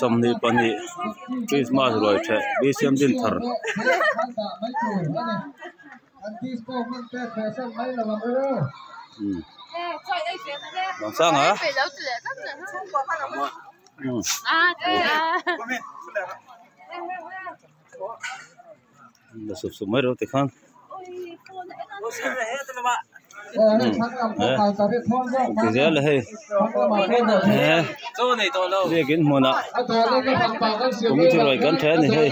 Sangni 22 Christmas ruai theh BCM Dinthar. Sanga la sup sup mai ro tikhan ti zel a hei biakin hmunah kum chu ruai kan then a ni hei.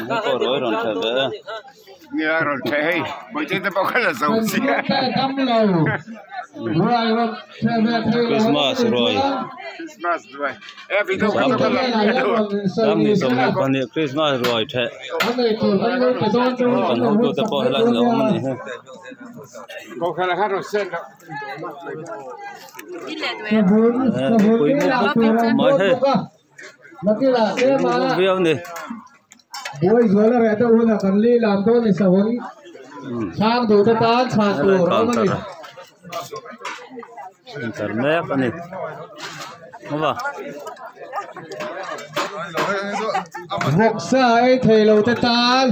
Pawh ruai rawn theh ve a. Nia rawn theh hei Bawihte te pawh kha la zo chiah. Christmas ruai. Christmas ruai. E video kha chu ka la Sangni 22 Christmas ruai theh. Kan hotute pawh helai hi a awm a ni hei. Mipui mup mup mai hei. Mup viau a ni. Helai counter intlar mek a ni maw. Vawksa ei thei lo te tan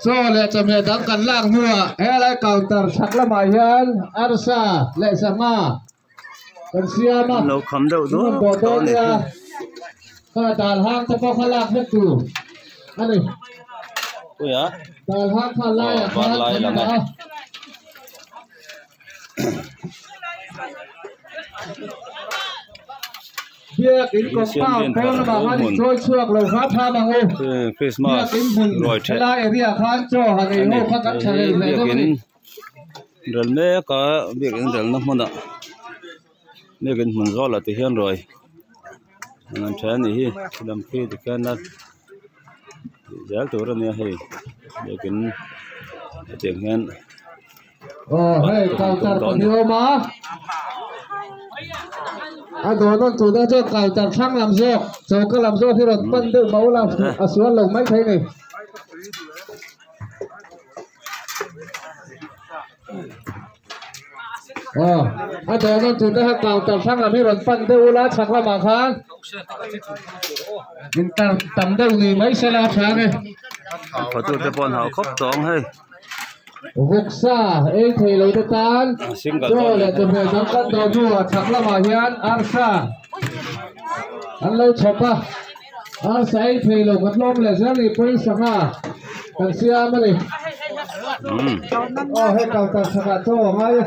chaw leh chawhmeh dang kan lak hnuah helai counter chhak lamah hian arsa leh sangha kan siam a Lo kham deuh in rawn duak bawh tawh dawn a ni. nia kha dal hang te pawh kha lak vek tur a ni Puia dal hang kha aw laiah var khan lai kan lang dah e. a. Biak in compound pawn lamah khan in chawi chhuak lo kha tham ang u. Christmas Biak in hmun ruai theh helai area khan chaw han ei a ni ho kha kan hei tha hi leh hle biak dawn a in ni. rel mek a biak in relna hmunah biak in hmun zawlah ti hian ruai an han then a nih hi lam khi tikhian a tih zel tur a nia hei biak in hetiang hian. Aw hei counter pahnih a awm a a dawhnawn tuna chuan counter thlang lam zawk choka lam zawk hi rawn pan deuh mah ula a sual lo mai thei a ni. Aw a dawhnawn tuna hian counter thlang lam hi rawn pan deuh ula chhak lamah khan intar tam deuh ni mai sela a tha ang e. Hotu te pawh an hau khawp tawh ang hei. Vawksa ei thei lo te tan chaw leh chawhmeh dang kan dawh hnuah chhak lamah hian arsa an lo chhawp a, arsa ei thei lo kan tlawm leh zel nih pawhin sangha kan siam a ni. Aw hei counter chhakah chaw a ngai e.